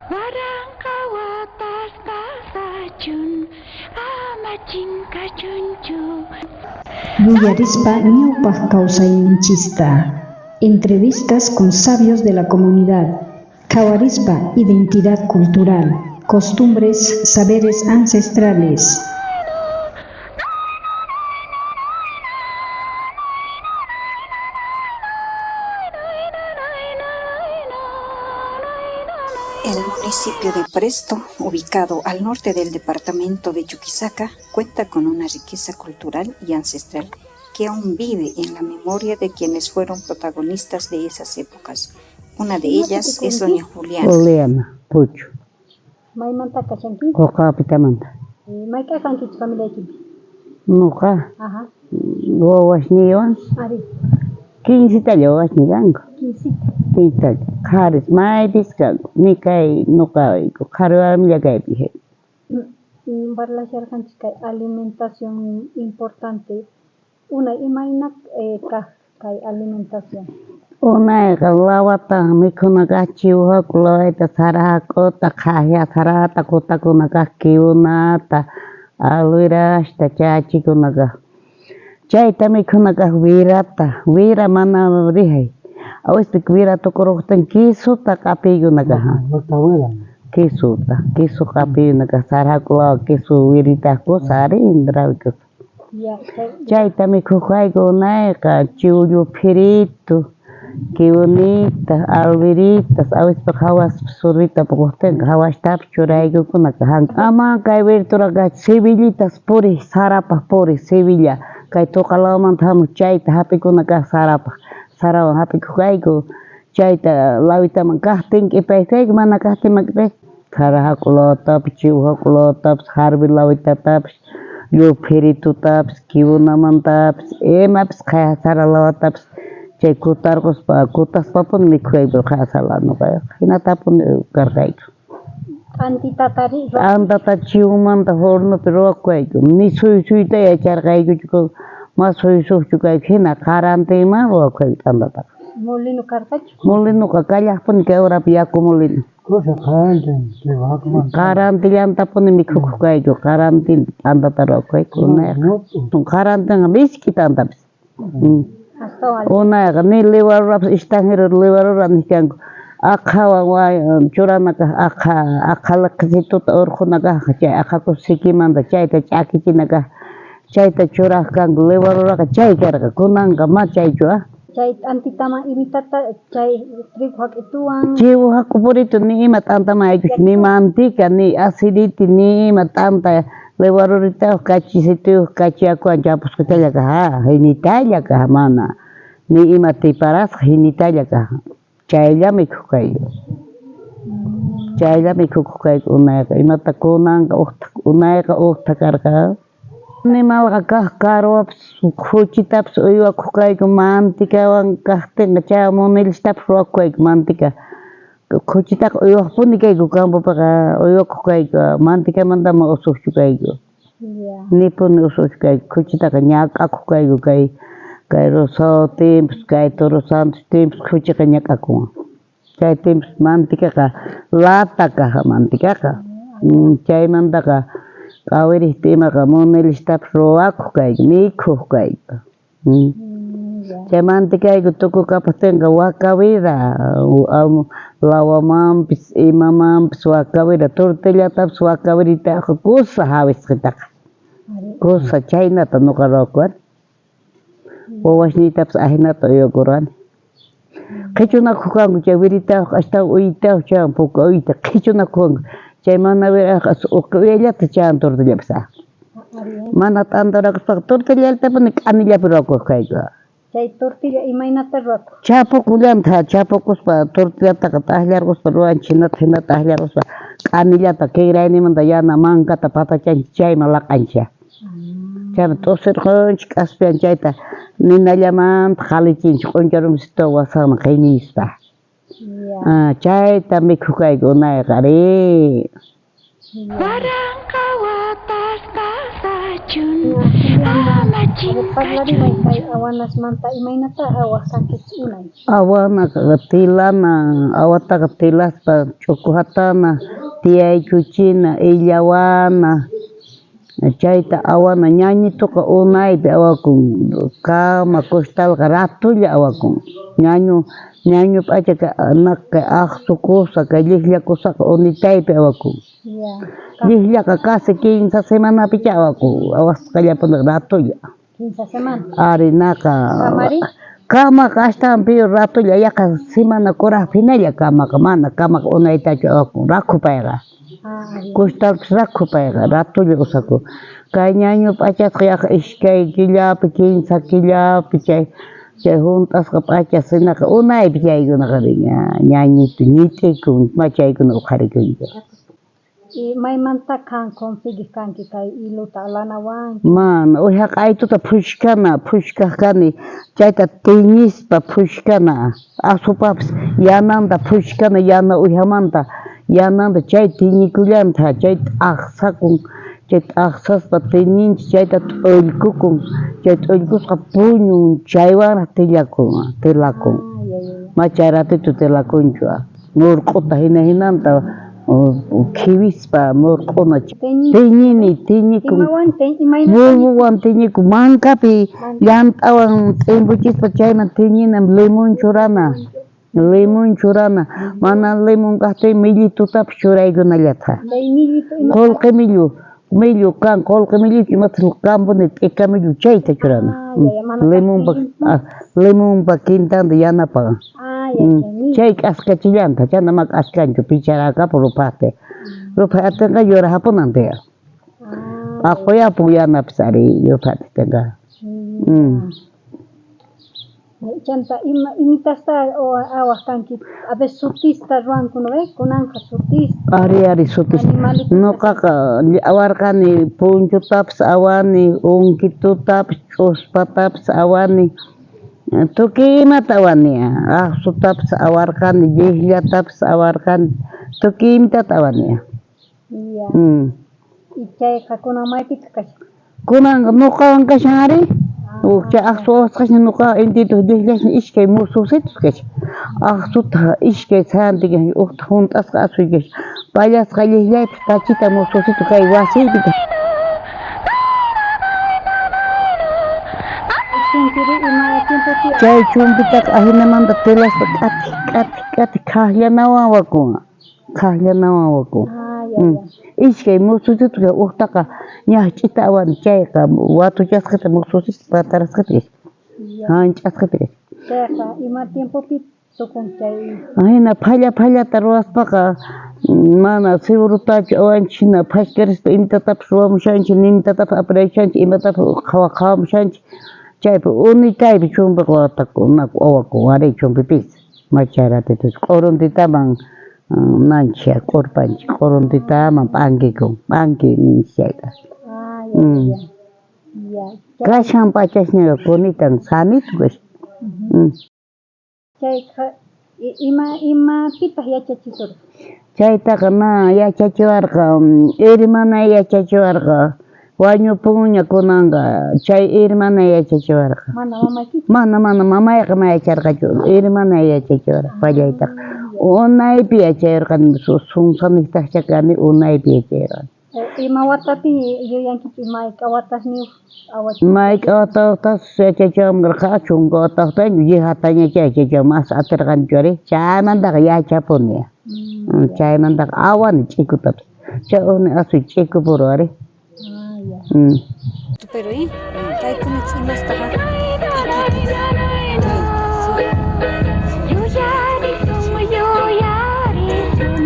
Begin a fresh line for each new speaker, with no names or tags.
Waranqa watas pasachun, ama chinkachunchu.
Yuyarispa ñawpaj kawsayninchista. Entrevistas con sabios de la comunidad. Qhawarispa identidad cultural, costumbres, saberes ancestrales.
El municipio de Presto, ubicado al norte del departamento de Chuquisaca, cuenta con una riqueza cultural y ancestral que aún vive en la memoria de quienes fueron protagonistas de esas épocas. Una de ellas es doña Juliana.
Juliana Puchu.
Maymanta kashanki?
Qoqapitamanta.
Mayk'aj kankichik familiaykipi?
Noqa
Ajá.
wawasniywan
Ari,
quincetalla wawasniy kanku.
quincita.
Quincetalla. Qharis maypis kanku. Ni kay noqayku qhari warmilla kaypi.
Parlasharqanchik kay alimentación importante. Unay imayna kaq kay alimentación?
Unayqa lawata mikhuna kaq, chivo jak'u lawayta, sara jak'uta, qhaqya sarata, kutakuna kaq, kiwunata, alwirasta chachikuna kaq. Chayta mikhuna kaq wirata, wira mana rijay. Awispi wira tukuruqtin quisuta q'apiykuna kaq. Quisuta, quisu q'apiykuna kaq, sara jak'u lawa quisu wirita kusa ari, rawi kusa. Chayta mikhuq kayku unayqa, chiwllu phiritu, kiwunita, alwiritas, awispa qhawaspa sorbita puquptinqa qhawastapis churaykukuna kaq. Ama kay verduraqa cebillitas puriq, sarapaq puriq cebilla, kay tuqa lawmanta hamuq chayta hap'ikuna kaq sarapaq, sarawan hap'ikuq kayku, chayta lawitaman kaqtin k'ipayq kayku, mana kaqtin ma k'ipayq. Sara jak'u lawatapis, chiwu jak'u lawatapis, jarvi lawitatapis, lluphiritutapis, kiwunamantapis, imapis qhaya sara lawatapis chay kutarquspa kutaspapuni mikhuyayku qhaya sara noqayqa hinatapuni karqayku.
T'antitatari
T'antata chiwumanta hornopi ruwakuyayku, ni suysuyta yacharqaykuchu, ma suysuqchu kayku, hina qarantinman ruwakuyayku t'antataqa.
Molino karqachu?
Molinoqa kallaqpuni kay urapi yaku molino. Qarantillantapuni mikhukuq kayku, qarantin t'antata ruwakuyayku unayqa. Qarantinqa misk'i t'antapis. Unayqa ni liwarurapis extranjero liwarura niq kanku. Aqhawan churana kaq aqha, aqha liqisituta urqhuna kaq, chay aqhakus sikimanta chayta ch'akichina kaq, chayta churaq kanku liwaruraqa chay karqa, kunanqa ma chaychu ah.
Chay t'antitaman imitata chay trigo jak'ituwan.
Chivo jak'u puritu ni ima t'antaman aykuchu, ni manteca, ni aciditi, ni ima t'anta liwaruritayuq, kachisituyuq, kachi yakuwan chapusqachalla kaq, ah, hinitalla kaq, mana ni ima tiparasqa hinitalla kaq, chaylla mikhuq kayku. Chaylla mikhukuq kayku unayqa, imata kunanqa uqta, unayqa uqta karqa. Animalqa kaq karuwapis, khuchitapis uywakuq kayku mantikawan kaqtinqa chay munilistapis ruwakuq kayku mantika. Khuchitaqa uywaqpuni kayku campopiqa uywakuq kayku, mantikamantama usuqchu kayku. Nipuni usuqchu kayku, khuchitaqa ñak'akuq kayku kay kay Rosado tiempos, kay Toro Santos tiempos khuchiqa ñak'akun. Chay tiempos mantikaqa lata kaq mantikaqa. Chaymantaqa q'awiriqta imaqa munilistapis ruwakuq kayku, mikhuq kayku. Chay mantikayku tukukapaqtinqa wakawira, lawamanpis, imamanpis wakawira, tortillatapis wakawiritaqa kusa hawisqitaqa. Kusa chaynata noqa ruwakuwani. Wawasniytapis ahinata uywakurqani. Qhichunakuq kanku chay wiritayuq astawan uyitayuq chayan puka uyita qhichunakuq kanku. Chay mana wirayuq uqi uyallata chayan tortillapis. Mana t'anta ruwakuspaqa tortillatapuni k'anillapi ruwakuq kayku.
Chay tortilla imaynata ruwakuq?
Chapukullanta, chapukuspa tortillataqa t'aqllarquspa ruwanchik hinata hinata t'aqllarquspa k'anillata kinraynimanta yana mankata patachanchik chayman laq'anchik. Chayman t'usirqunchik k'aspiwan chayta ninallamanta qalichinchik q'uncha rumisita wasanman qiñispa. Chayta mikhuq kayku unayqa ari.
Waranqa watas pasachun. kachun, ama
Parlarimay kay
chinkachunchu.
awanasmanta imaynata awaj kankichis unay.
Awanaqa tilana, awataqa tilaspa ch'uku hatana, tiyaykuchina, illawana, chayta awana. Ñañituqa unaypi awakun, kama costalqa ratulla awakun. Ñañu ñañu p'achaqa kay aqsu kusa, kay lliklla kusaqa unitaypi awakun. Llikllaqa casi kinsa semanapichá awakun, awasqallapuni ratulla.
Kinsa semana.
Ari naqa
Kamari?
Kamaqa astawan peor ratulla, yaqa semana kurajpi hinalla kamaqa, mana kamaqa unaytachu awakun, rakhu payqa. Costalpis rakhu payqa, ratulla usakun. Kay ñañu p'achasqa yaqa iskay killapi, kinsa killapi chay chay hunt'asqa p'achas hinaqa unaypi chaykunaqa ña ñañitu ñit'ikun, ma chaykuna uqharikunchu.
Y maymanta qan conseguij kanki kay hilota lanawan?
Mana, uwiha q'aytuta phushkana, phushkaj kani, chayta tiñispa phushkana, asupapis yananta phushkana, yana uwihamanta, yananta chay tiñikullanta, chay t'aqsakun, chay t'aqsaspa tiñinchik, chayta t'ullkukun, chay t'ullkusqa puñun, chaywanraj tillakun, tilakun, ma chay ratito tilakunchu, murq'uta hina hinanta khiwispa murq'una, tiñini, tiñikun, bulbowan tiñikun, mankapi llant'awan t'impuchispa chayman tiñina, limón churana, limón churana, mana limón kajtin millitutapis churaykunallataq. Qolqe millu, millu kan, qolqe milluchu imataq kampuni t'ika millu chayta churana. Limonpa limonpa quintanta yanapan. Chay k'askachillanta, chanta ama k'askanchu, picharakapu ruphajtin. Ruphay atinqa yuraj apunan tiyan. P'aquyapun yanapis ari ruphay atinqa.
Chanta ima imitasta awaj kanki? A veces sutista ruwanku, ¿no ve? Kunanqa sutista.
Ari, ari, sutista. Noqaqa awarqani punchutapis awani, unkitutapis, ch'uspatapis awani, tukuy imata awani, aqsutapis awarqani, lliqllatapis awarqani, tukuy imatata awani.
Y chayqa kunan maypitaq kashan?
Kunanqa noqawan kashan ari, chay aqsu awasqasna noqa intituq lliqllasna iskay mususitus kashan, aqsuta iskay sayantin kashan, ujta hunt'asqa asuy kashan, pallasqa lliqllaypis kachita mususitu kay wasiypi kashan. Chay chumpitaqa ajinamanta tilaspa k'ati k'ati k'ati khajllanawan awakun, khajllanawan awakun. Iskay mususitu ujtaqa ñaqch'ita awani chayqa watuchasqata mususita patarasqata kashan, hanch'asqata kashan.
Chayqa ima tiempopi tukun chay?
Ajina phalla phallata ruwaspaqa mana segurotachu awanchik hina phashkarispa imatatapis ruwamushanchik, nintatapis aparayushanchik, imatapis qhawa qhawamushanchik, chaypi unitaypi chumpiqa awakun ari chumpipis, macharatituchu q'uruntitaman nanchik q'urpanchik, q'uruntitaman p'ankikun, p'anki ninchik chayta. Kashan p'achasniyqa kunitan sanitu kashan.
Chayqa ima imapitaq yachachisurqa?
Chaytaqa na yachachiwarqa, hermana yachachiwarqa, wañupunña kunanqa, chay hermana yachachiwarqa.
Mana mamaykichu?
Mana, mana, mamayqa mana yacharqachu, hermana yachachiwarqa pallaytaqa. Unaypi yachayurqani, sunsanijtaqcha kani, unaypi yachayurqani.
Ima watapi yuyankichu mayk'a watasniyuq awachi?
Mayk'a watayuqtas yachachiwamkarqa, chunka watayuqtaña, yejatañachá yachachiwan, mas atirqanichu ari, chaymantaqa yachapuni. Chaymantaqa awani ch'ikutapis, chay ujni asuy ch'ikupuru ari.
Pero kaykuna imastaqa
Yuyarisun, yuyarisun.